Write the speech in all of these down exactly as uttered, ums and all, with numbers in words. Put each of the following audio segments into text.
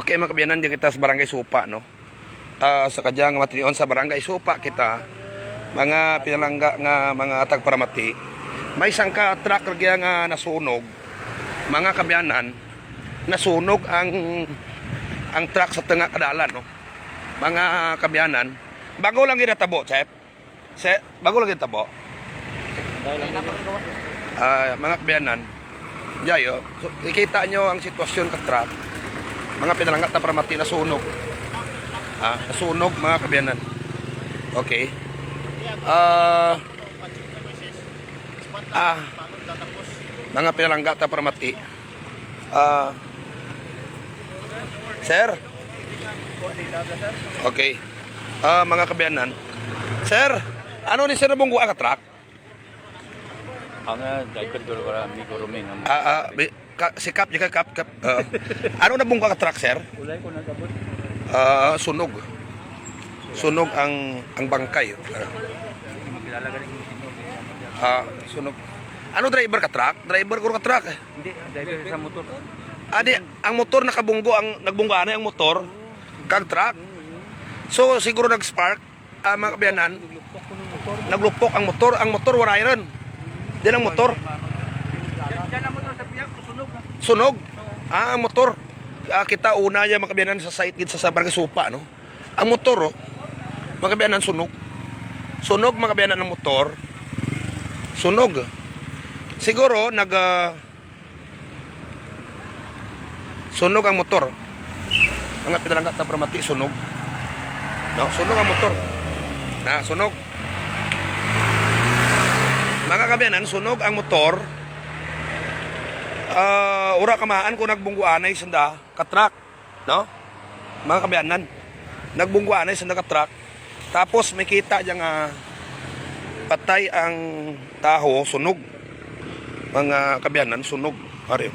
Okay, mga kaabyanan, dya kita sa Barangay Supa, no? Ah, sa kadya nga matinion sa Barangay Supa kita, mga pinalangga nga mga tagparamati. May sangka truck rugya nga nasunog, mga kaabyanan, nasunog ang, ang truck sa tunga ka dalan, no? Mga kaabyanan, bag-o lang gid natabo, Chef. Se, bag-o lang gid natabo. Ah, mga kaabyanan. Dya, o. So, kikita nyo ang sitwasyon ka truck. Mga pinalangga tagparamati, nasunog. Ah, nasunog, mga kaabyanan. Okay. Ah, ah, mga pinalangga tagparamati. Ah, sir? Okay. Ah, mga kaabyanan. Sir, ano ni sir nabunggoan ka truck? Ang, ah, driver ko wara, amigo Roming, ang Ah, ah, bi-, ka-, si Kap, dya ka, Kap, Kap. Ah. Ano nabunggoan ka truck, sir? Wala ko nag-abot. Ah, sunog. Sunog ang, ang bangkay. Ah. Kilala ka rin yung sunog. Ah, sunog. Ano driver ka truck? Driver ko ka truck, eh. Hindi, driver sa motor. Ah, di, ang motor nakabunggo, ang nagbunggo anay ang motor kag truck. So, siguro nag-spark, ah, mga kaabyanan. Naglupok ang motor, ang motor wara ran. Diin ang motor? Sunog. Ah, ang motor. Ah, kita una dya, mga kaabyanan, sa site gid sa, sa Barangay Supa, no? Ang motor, o. Mga kaabyanan, sunog. Sunog, mga kaabyanan, ang motor. Sunog. Siguro, nag, ah, sunog ang motor. Mga pinalangga tagparamati, sunog. No, sunog ang motor. Na, sunog. Mga kaabyanan, sunog ang motor. Ah, wara kamaan kon nagbunggo anay sanda ka truck. No? Mga kaabyanan, nagbunggo anay sanda ka truck. Tapos makita dya nga patay ang tawo, sunog. Mga kaabyanan, sunog. Ari.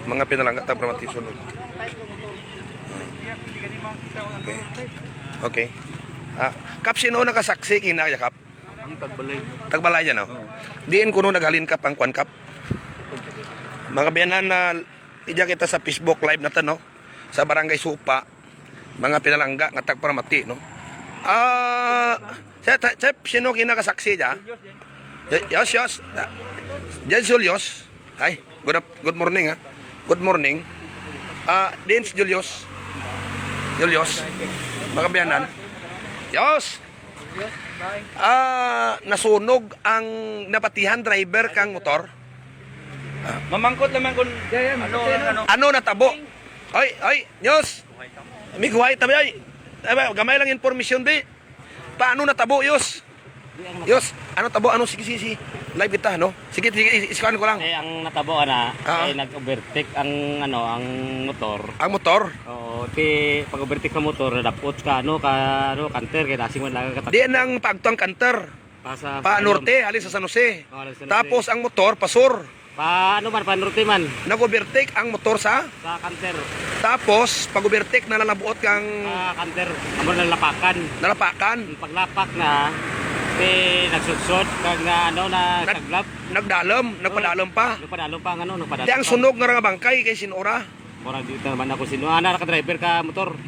Mga pinalangga tagparamati, sunog. Okay. Okay. Ah, Kap, sin-o nakasaksi kaina dya, Kap? Ang tagbalay. Tagbalay dya, no? Oo. Diin kuno naghalin, Kap, ang kuan, Kap? Mga kaabyanan, ah, dya kita sa Facebook Live natun, no? Sa Barangay Supa, mga pinalangga nga tagparamati, no? Ah, Chef, Chef, sin-o kaina kasaksi dya? Ye-, yes, yes. Ah, Jens Julius. Hi, good ap-, good morning, ha. Good morning. Ah, diin si Julius. Julius. Mga kaabyanan. Yes. Ah, nasunog ang nabatihan, driver kang motor. Mamangkot lang man kon ano, ano. Ano natabo? Oy, oy, Yus. Mighuway ta, bi, oy. Ay, ba, gamay lang impormasyon, bi. Paano natabo, Yus? Yus, ano tabo? Ano? Sige, sige, sige. Live kita, no? Sige, sige, is-, iskan ko lang. Eh, ang natabo, ana, ah, eh, nag-overtake ang, ano, ang motor. Ang motor? Oo, ti pag-overtake sa motor, nadap-ot ka, ano, ka, ano, canter, kay dasing man lang ka. Diin ang paagto ang canter? Pa sa, pa sa norte, halin sa San Jose. Oh, halin sa San Jose. Tapos ang motor, pa sur. Pa, ano man, pa norte man. Nag-overtake ang motor sa? Sa canter. Tapos, pag-overtake na, nalab-ot kang... Sa canter. Amo na nalapakan. Nalapakan? Paglapak na, ti nagsudsod kang, ah, ano, na nag-, saglab. Nagdalum, nagpadalum pa? Nagpadalum pa, ang ano, nagpadalum pa. Ti ang sunog nga ra nga bangkay kay sin-o ra? Mura di ta man ako sin-o. Ana ra ka driver ka motor.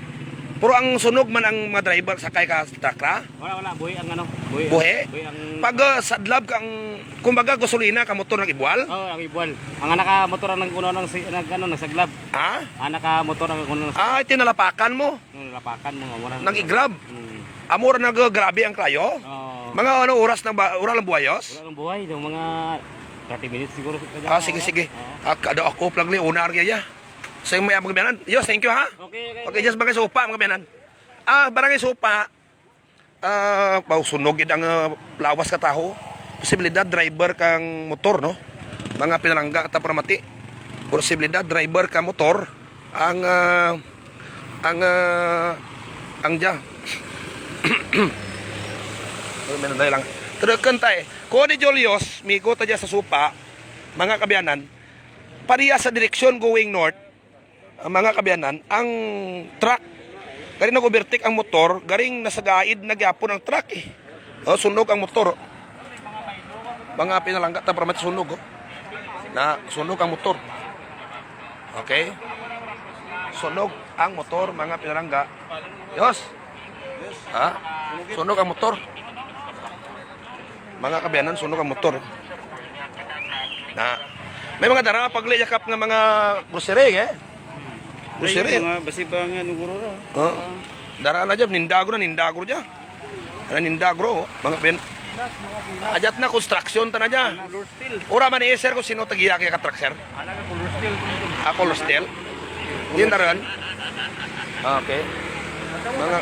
Pero ang sunog man ang mga driver sakay ka truck ra? Wala, wala. Buhi ang ano, buhi. Buhi? Buhi ang... Pag, ah, sadlab kang, kumbaga, gasolina ka motor nag-ibwal? Oo, nag-ibwal. Ang ana ka motor ang nag-, uno nang si-, nag-, ano, nagsaglab. Ha? Ana ka motor ang uno nang... Ah, ti nalapakan mo? Hmm, nalapakan mo, amo ra. Nang igrab? Hmm. Amo ra naggrabe ang kalayo? Oo. Mga ano oras na ba, oras lang buhay, Yus? Wala lang buhay, yung mga thirty minutes siguro. Ah, sige, sige. Oo. Ah, kada ako, plagli, unar kaya. Sa imo, mga kaabyanan. Yus, thank you, ha? Okay, okay, okay. Okay, just bagay sa upa, mga kaabyanan. Ah, Barangay Supa. Ah, baw sunog gid ang, ah, lawas ka tawo. Posibilidad driver kang motor, no? Mga pinalangga ta paramati. Posibilidad driver ka motor. Ang, ah, ang, ah, ang dya. Pero may nanay lang. Truck kanta, eh. Kuha ni Julius, migo ta dya sa Supa, mga kaabyanan. Parehas sa direksyon going north, ah, mga kaabyanan, ang truck. Garing nag-overtake ang motor, garing nasagaid na gyapon ang truck, eh. O, sunog ang motor, o. Mga pinalangga ta paramati, sunog, o. Na, sunog ang motor. Okay? Sunog ang motor, mga pinalangga. Yos? Ha? Sunog ang motor. Mga kaabyanan, sunog ang motor. Na. May mga dara pa gali, Kap, nga mga grocery, eh? Grocery. Ay, mga basi pa nga nagurura. Oo. Dara na dya, ninda guro, ninda guro dya. Ano ninda guro, oh. Mga pin-, adya tana construction tana dya. Ura man, eh, sir, kon sin-o tagiya kaya ka truck, sir? Ah, Color Steel. Yun na rin. Okay. Mga,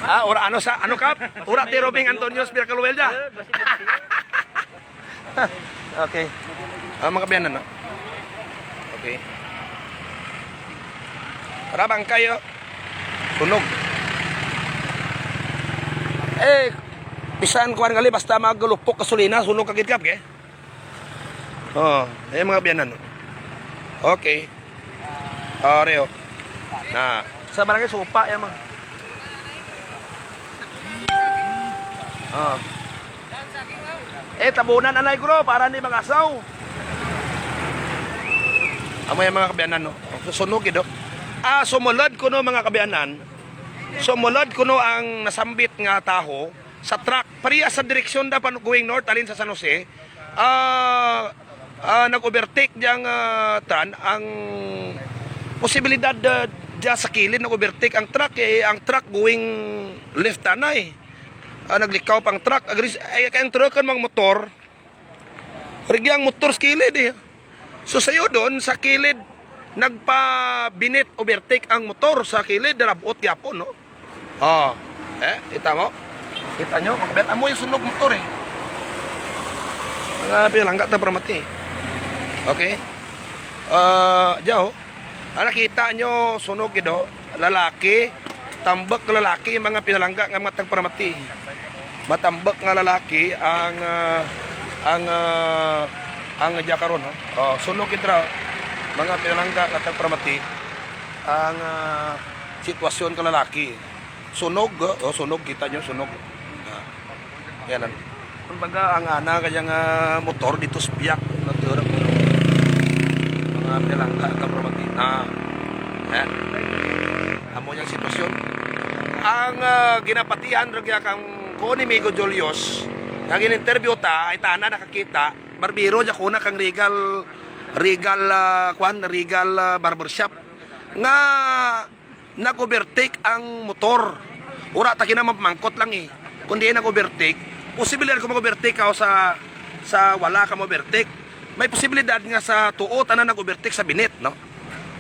ah, ura, ano sa, ano, Kap? Ura ti Robing Antonio's Miracle Oil dya. Okay. Ah, mga kaabyanan, no? Okay. Tara, bangkay, oh. Sunog. Eh, bisan kuwan gali, basta magalupok gasolina, sunog kagid, Kap, eh. Oh, eh, mga kaabyanan, no? Okay. Ah, reo. Na, sa barangay Supa, yan, mga. Ah. Eh, tabunan anay guro, para indi mag-asaw. Amo yan, mga kaabyanan, no? Susunog, eh, do. Ah, sumulod kuno, mga kaabyanan. Sumulod kuno ang nasambit nga taho sa truck. Parehas sa direksyon da pa going north, halin sa San Jose. Ah, ah, nag-overtake dyang, ah, tan, ang posibilidad, ah, dya sa kilid nag-overtake ang truck, eh, ang truck going left anay. Ah, naglikaw pa ang truck. Agris-, ay, kay ang truck kan mga motor. Rugya ang motor sa kilid, eh. So, sayodon, sa kilid, nagpabinit, overtake ang motor sa kilid, darab-ot gyapon, no? Oh, eh, kita mo? Kita nyo? Mga kaabyanan, amo yung sunog motor, eh. Mga pinalangga tang paramati. Okay? Ah, dya, oh. Ah, nakita nyo, sunog, eh, do. Lalaki, tambok nga lalaki, mga pinalangga nga mga tagparamati. Matambok nga lalaki ang, ah, ang, ah, ang dya karon, no? Oh, sunog, eh, dra, mga pinalangga nga tagparamati. Ang, ah, sitwasyon ka lalaki. Sunog, oh, sunog, kita nyo, sunog. Ah. Yan lang. Kumbaga, ang ana kadya nga motor didto sa piyak, naturog, mga pinalangga, kaparamati. Ah. Yan. Amo dyang sitwasyon. Ang, ah, ginapatihan rugya kang kuon ni Migo Julius, nga gin-interview ta, ay tana nakakita, barbero dya kuno kang Regal, Regal, ah, kuan, Regal, ah, Barbershop. Nga nag-overtake ang motor. Wara ta kina mapamangkot lang, eh. Kon diin nag-overtake, posibilidad kon mag-overtake kaw sa, sa wala ka ma-overtake. May posibilidad nga sa tuo tana nag-overtake sa binit, no?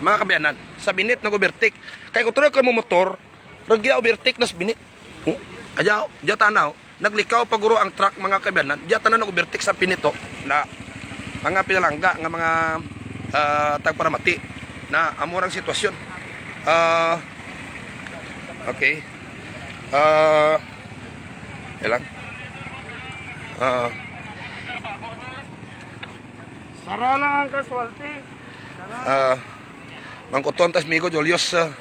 Mga kaabyanan, sa binit nag-overtake. Kay kon tuod ka momotor, rugya overtake na sa binit. Hmm? Adya, dya tana, oh. Naglikaw pa guro ang truck, mga kaabyanan. Dya tana nag-overtake sa binit, oh. Na, mga pinalangga nga mga, ah, tagparamati. Na, amo ra ang sitwasyon. Ah, okay. Ah, yan lang. Ah. Sara lang ang casualty. Ah, mangkuton ta si Migo Julius, ah,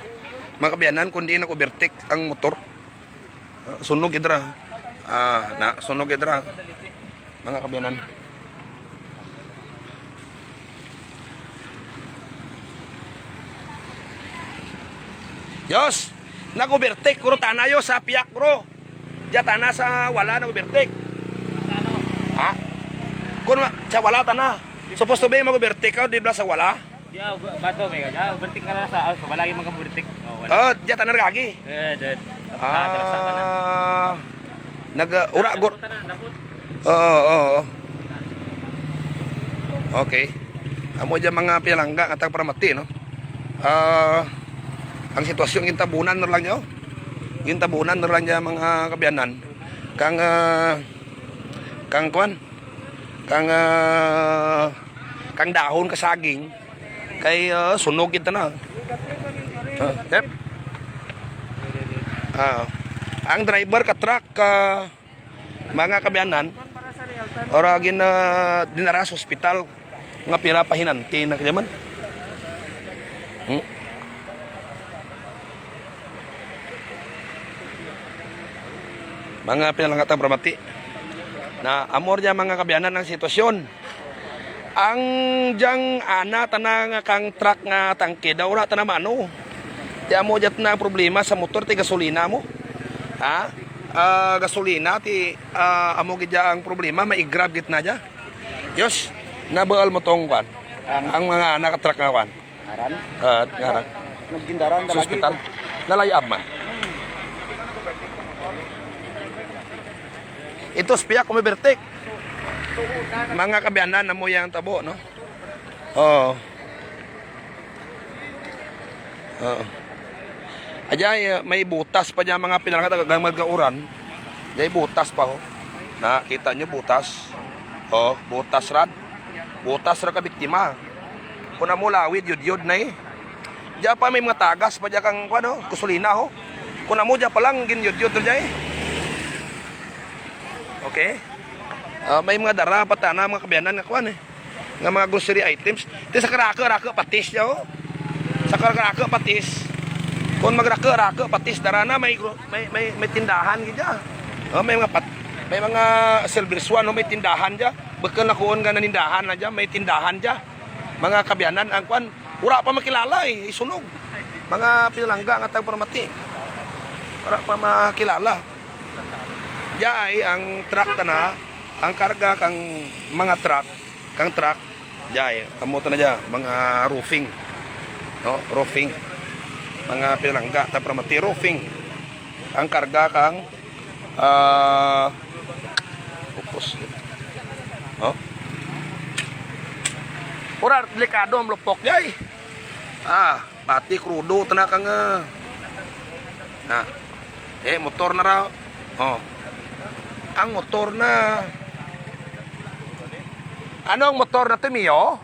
mga kaabyanan, kon diin nag-overtake ang motor. Ah, sunog, eh, dra. Ah, na, sunog, eh, dra. Mga kaabyanan. Yos, nag-overtake guro tana, yos, sa piyak guro. Dya tana sa wala nag-overtake. Ha? Kon ma-, sa wala tana. Supposed to be mag-overtake kaw, di bala sa wala. Dya, ba-, bato, may ka dya. Overtake ka na sa, ah, sa wala yung mag-overtake. Oh, wala. Oh, dya tana nag-agi. Eh, dyan. Ah, nag-, ah, ura, gur-, oo, oo, oo. Okay. Amo dya mga pinalangga nga tagparamati, no? Ah, ang sitwasyon gintabunan na lang dya, oh. Gintabunan na lang dya, mga kaabyanan. Kang, ah, kang kuan? Kang, ah, kang dahon ka saging. Kay, ah, sunog gid tana. Ah, yep. Ah, ang driver ka truck, ah, mga kaabyanan, wara gin, ah, dinara sa ospital nga pira pa hinanti na kadya man. Hmm? Mga pinalangga tang paramati. Na amo ra dya, mga kaabyanan, ang sitwasyon. Ang dyang ana tana nga kang truck nga tangke daw wara tana maano. Ti amo dya tana ang problema sa motor ti gasolina mo. Ha? Ah, gasolina ti, ah, amo gid dya ang problema, mai-grab gid na dya. Diyos, nabaal mo tong kwan. Ang mga ana ka truck nga kwan. Ngaran? Ah, ngaran. Naggindaran sa ospital. Nalay-ab man. Ito, sa piyak, umibertik. Mga kaabyanan, amo dyang tabo, no? Oo. Oo. Adyay, eh, may butas pa dyan, mga pinalangga, taga-, magkauran. Dyay butas pa, ho. Na, kita nyo, butas. O, butas rad. Butas rad ka biktima. Kun amo lawid, yudyod na, eh. Dya pa may mga tagas pa dya kang, kuwan, ho, gasolina, ho. Kun amo dya pa lang, ginyudyod na dya, eh. Okay? Ah, may mga dara pa tana, mga kaabyanan, nga kuwan, eh. Nga mga grocery items. Ti sa karake-rake patis dya, o. Sa karake-rake patis. Kon magrake-rake patis, dara na may gro-, may, may, may tindahan gid dya. O, may mga pat-, may mga Silver Swan, o, may tindahan dya. Bukun na kuon nga nanindahan na dya, may tindahan dya. Mga kaabyanan, ang kwan, wara pa makilala, eh, isunog. Mga pinalangga nga tagparamati. Wara pa makilala. Dya ay ang truck tana, ang karga kang mga truck, kang truck, dya ay, amo tana dya, mga roofing. No, roofing. Mga pinalangga, tagparamati, roofing. Ang karga kang, ah, upos. No? Wara, delikado ang malupok dya ay. Ah. Pati krudo tana kang, ah. Na. Eh, motor na ra. O. Ang motor na. Ano ang motor na to, Mio?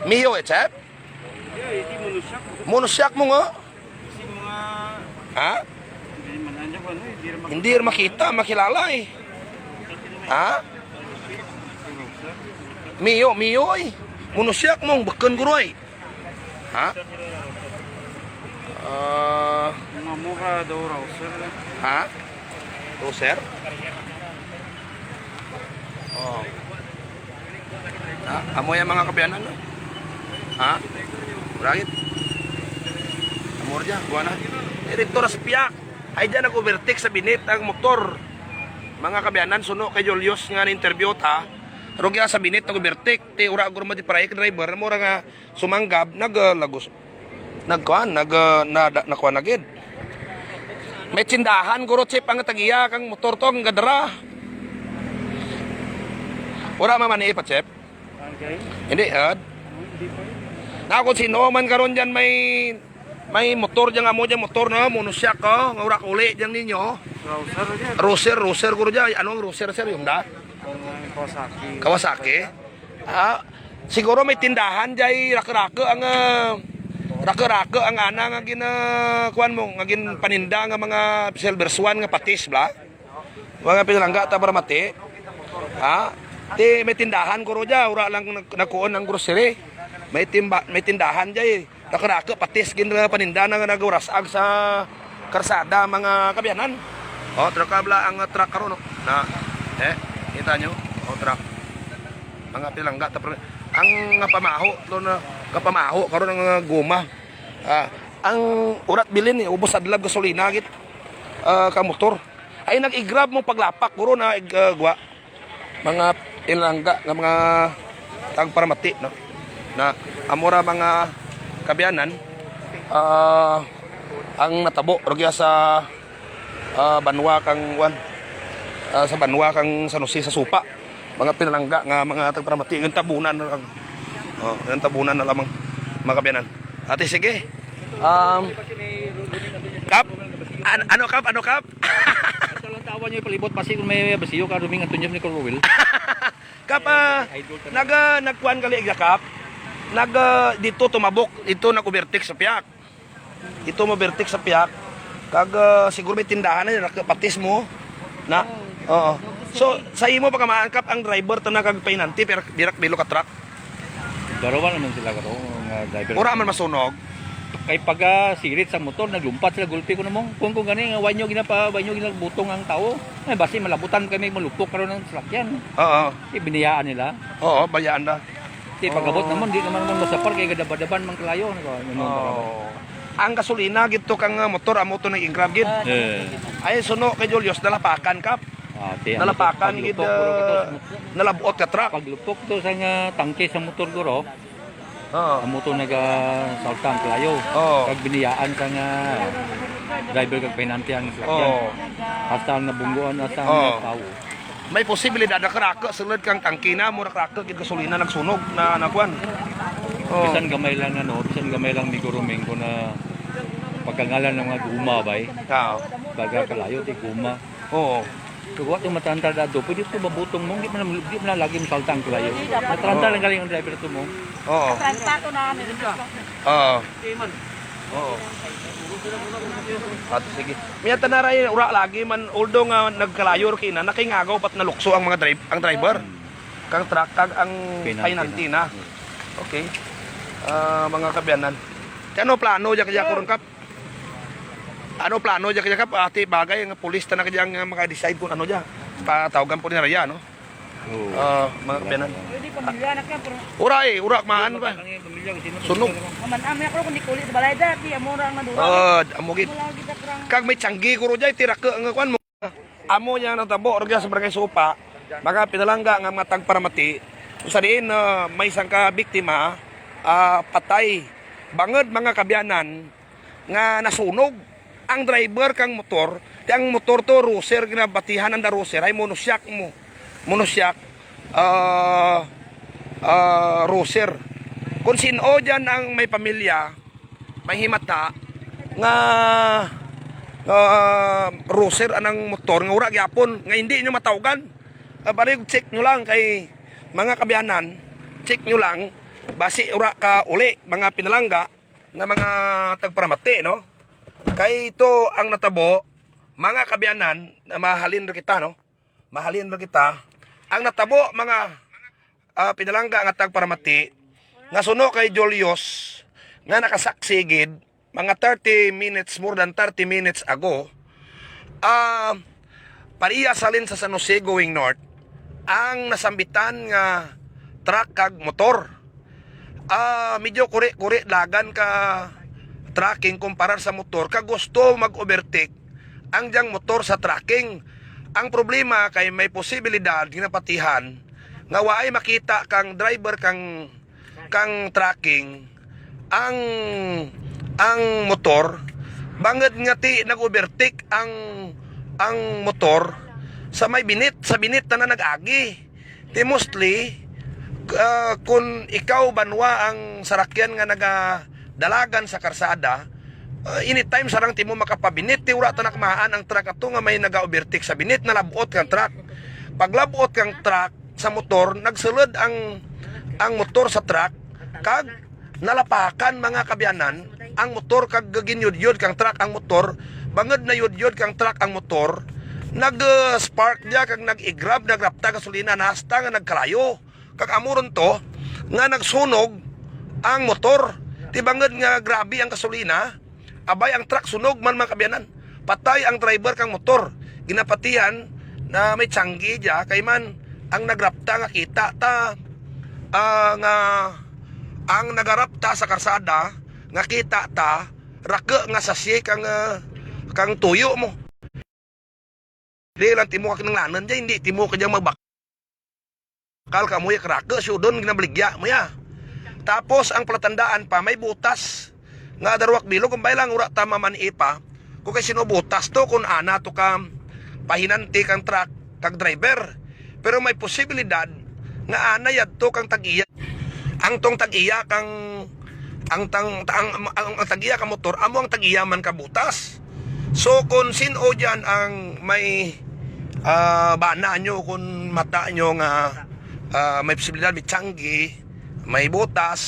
Mio, eh, Chep? Monosyak mo nga. Ha? Hindi ra makita, makilala, eh. Ha? Mio, Mio, eh. Monosyak mo, bukun guro, eh. Ha? Ah. Mga mura daw raw, sir. Ha? Raw, sir? O. Ha? Amo dyang mga kaabyanan, no? Ha? Wara gid. Amo ra dya, kuwan na. Direktor sa piyak. Ay dya nag-overtake sa binit ang motor. Mga kaabyanan, suno kay Julius nga na-interview ta. Rugya sa binit nag-overtake. Ti wara guro madiparay ka driver. Amo ra nga sumanggab, naglagos. Nagkuan, nag, ah, na, na, nakuan na gid. May tindahan guro, Chep, ang tag-iya kang motor to, ang gadara. Wara mamani pa, Chep? Hindi, ad. Na kon sin-o man karon dyan may, may motor dyan, amo dyan motor, no? Monosyak, o, nga wara kauli dyan ninyo. Roser, roser guro dyan. Ano ang roser, sir? Honda? Kawasaki. Kawasaki? Ah, siguro may tindahan dyan, rake-rake ang, ah, rake-rake ang ana nga gin, ah, kuan mo, nga ginpaninda nga mga Silver Swan nga patis, bala. Mga pinalangga, tagparamati. Ha? Ti may tindahan guro dya, wara lang nag-, nagkuon ang grocery. May timba-, may tindahan dya, eh. Rake-rake, patis, ginpaninda na nga nagawarasag sa karsada, mga kaabyanan. O, truck, bala ang truck karon, no? Na, eh, kita nyo? O, truck. Mga pinalangga, tagpara-, ang gapamaho, to na, gapamaho, karon ang, ah, goma. Ah, ang wara't bilin, eh, ubos adlaw gasolina, gid. Ah, ka motor. Ay, nag-i-grab mo paglapak, guro na, ig-, ah, gwa. Mga pinalangga nga mga tagparamati, no? Na, amo ra mga kaabyanan, ah, ang natabo, rugya sa, ah, banwa kang, kuan, ah, sa banwa kang San Jose sa Supa. Mga pinalangga nga mga tagparamati, nga tabunan na lang. O, nga tabunan na lamang, mga kaabyanan. Ate, sige. Um, Kap, an-, ano, Kap? Ano, Kap? Ito lang tawa nyo, palibot, basi kon may basiyo ka, Roming Antonio ni Corwell. Kap, ah, nag-, ah, nagkuan gali, Kap. Nag-, ah, dito tumabok, ito nag-overtake sa piyak. Ito mo-overtake sa piyak. Kag, ah, siguro may tindahan na, rake-rake patis mo. Na? Oo. So, sa imo pagkamaan, Kap, ang driver tana kag painanti, pero dira kabalo ka truck. Darawa naman sila kato, nga driver. Wara man masunog. Kay pagkasirit sa motor, naglumpat sila, gulpi kuno, Mong. Kon, kon gani nga, wa ninyo ginapa-, wa ninyo ginabutong ang tawo. Ay, basi malabutan kami, malupok karon ang salakyan. Oo. Ibinayaan nila. Oo, bayaan na. Ti pag-abot naman, di naman man masapar, kay gadaban-daban man kalayo, ano ba? Ano ba? Oo. Ang gasolina gid to kang, ah, motor, amo to nag-ingrab gid. Eh. Ay, suno kay Julius, nalapakan ka. Ah, ti, amo to, nalapakan gid, paglupok, guro, ah, nalab-ot ka truck. Paglupok to sa nga tangke sa motor, guro. Oo. Amo to nagasalta ang kalayo. Oo. Kag binayaan sa nga driver kag pahinante ang salakyan. Oo. Hasta ang nabunggoan, hasta ang, oo, tawo. May posibilidad nga karake sulud kang tangke na, mura karake gid gasolina nagsunog na, na kuan. Oo. Bisan gamay lang, ano, bisan gamay lang, Migo Roming, kon, ah, pagkangalan nga mga guma, bay. Oo. Baga kalayo, ti guma. Oo. Kag wa to mataranta dad-to, pwede to mabutong, Mong, di man, di man lagi masalta ang kalayo. Mataranta lang gali ang driver to, Mong. Oo. Taranta to na, ano, dito. Oo. Oo. At sige. Maya tana ra, eh, wara lagi man, although nga nagkalayo ra kaina, nakingagaw pa ti nalukso ang mga dri-, ang driver. Kang truck, kag ang pahinante na. Pahinante na. Okay. Ah, mga kaabyanan. Ti ano plano dya kadya karon, Kap? Ano plano dya kadya, Kap? Ati bagay nga pulis tana kadya nga maka-decide kon ano dya. Patawgan po ni Raya, no? Oo. Ah, mga kaabyanan. Pwede pamilya na kaya, pero wara, eh, wara maan pa. Pamilya, kasi sunog. Maman-an, ako kon di kuli sa balay da, ti amo ra ang nadura. Ah, amo gid. Wara gid ako rang. Kag may tiyanggi guro dya, ti rake nga kuan mo. Amo dya natabo rugya sa Barangay Supa, mga pinalangga nga mga tagparamati. Sa diin, ah, may sangka biktima, ah, patay. Bangud, mga kaabyanan, nga nasunog ang driver kang motor. Ti ang motor to, Roser, ginabatihan anda Roser, hay monosyak mo. Monosyak, ah, ah, Roser. Kon sin-o dyan ang may pamilya, may himata nga, ah, Roser anang motor nga wara gyapon, nga indi nyo matawgan. Ah, bali, check nyo lang kay mga kaabyanan, check nyo lang, basi wara kauli, mga pinalangga, nga mga tagparamati, no? Kay ito ang natabo, mga kaabyanan, na mahalin ra kita, no? Mahalin ra kita. Ang natabo, mga, ah, pinalangga nga tagparamati, nga suno kay Julius, nga nakasaksi gid, mga thirty minutes, more than thirty minutes ago, ah, parias halin sa San Jose going north, ang nasambitan nga truck kag motor. Ah, medyo kuri-kuri dagan ka trucking kumparar sa motor, kag gusto mag-overtake ang dyang motor sa trucking. Ang problema kay may posibilidad, ginapatihan, nga waay makita kang driver kang, kang trucking ang, ang motor, bangud nga ti nag-overtake ang, ang motor sa may binit, sa binit tana nag-agi. Ti mostly, ah, kon ikaw banwa ang sarakyan nga nagadalagan sa karsada, ah, anytime sarang timo makapabinit, ti wara tana kamaan ang truck ato nga may naga-overtake sa binit, nalab-ot kang truck. Paglab-ot kang truck sa motor, nagsulud ang, ang motor sa truck, kag nalapakan, mga kaabyanan, ang motor kag ginyudyod kang truck ang motor, bangud nayudyod kang truck ang motor, nag, ah, spark dya kag nag-igrab, nagrapta gasolina, hasta nga nagkalayo. Kag amo run to nga nagsunog ang motor. Ti bangud nga grabe ang gasolina, abay, ang truck sunog man, mga kaabyanan. Patay ang driver kang motor. Ginapatihan na may tiyanggi dya, kay man ang nagrapta nga kita ta, ah, nga ang nagarapta sa karsada nga kita ta, rake nga sachet kang, ah, kang tuyo mo. Di lang timo ka kinahanglanun dya, indi timo ka dya magbakal kamo ya karake, siyudon ginabaligya mo ya. Tapos ang palatandaan pa, may butas nga darwa ka bilog, ambay lang wara ta mamani pa kon kay sin-o butas to, kon ana to ka pahinante kang truck kag driver. Pero may posibilidad nga ana yadto kang tag-iya. Ang tong tag-iya kang, ang tang, ang, ang, ang tag-iya ka motor, amo ang tag-iya man ka butas. So, kon sin-o dyan ang may, ah, bana nyo, kon mata nyo nga, ah, may posibilidad, may tiyanggi, may butas,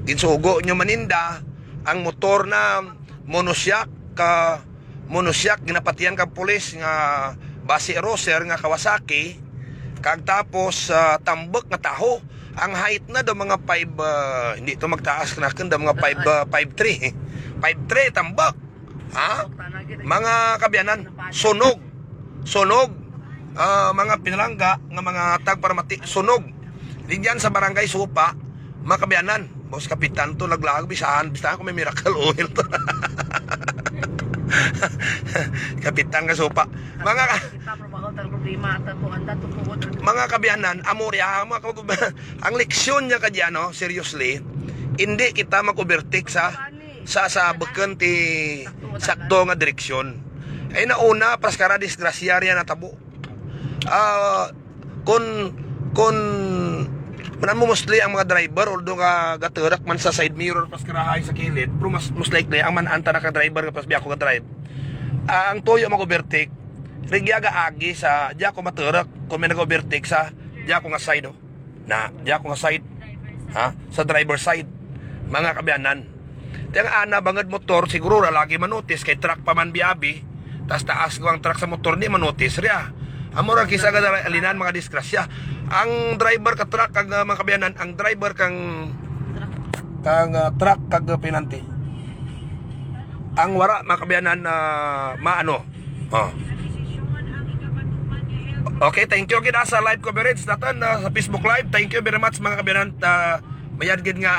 ginsugo nyo man ninda, ang motor na monosyak ka, monosyak, ginapatihan kang pulis nga basi Roser nga Kawasaki, kag tapos, ah, tambuk nga taho. Ang height na daw mga five, ah, hindi to magtaas kanakun, daw mga five, ah, five three. Five three, tambok. Ha? Mga kaabyanan, sunog. Sunog. Ah, mga pinalangga nga mga tagparamati, sunog. Rugyan sa barangay Supa, mga kaabyanan. Boss Kapitan to, naglaag, bisahan, bisahan kon may miracle oil to. Kapitan kang Supa. Mga ka-, mga kaabyanan, amo ria, mga ka-, ang leksyon niya kadya, no, seriously, indi kita mag-overtake sa, sa, sa bukun ti sakto nga direksyon. Ay, nauna, pas kara disgrasya ria natabo. Ah, kon, kon, man-an mo mostly ang mga driver, although nga gaturok man sa side mirror, pas kara hay sa kilid, pero mas, most likely, ang man-an tana ka driver, pas biya ko ga-drive. Ah, ang tuyo mag-overtake, rugya gaagi sa, dya ko maturok, kon may nag-overtake sa, dya ko nga side, oh. Na, dya ko nga side. Ha? Sa driver side. Mga kaabyanan. Ti ang ana bangud motor, siguro wara lagi ma-notice, kay truck pa man biya abi. Tas taas gwa ang truck sa motor, di ma-notice ria. Amo ra kis-a galinan, mga disgrasya. Ang driver ka truck, kag, ah, mga kaabyanan, ang driver kang, kang, ah, truck, kag, ah, pinanti. Ang wara, mga kaabyanan, na maano. Oh. Okay, thank you gid, ah, sa live coverage natun, ah, sa Facebook Live. Thank you very much, mga kaabyanan. Ah, mayad gid nga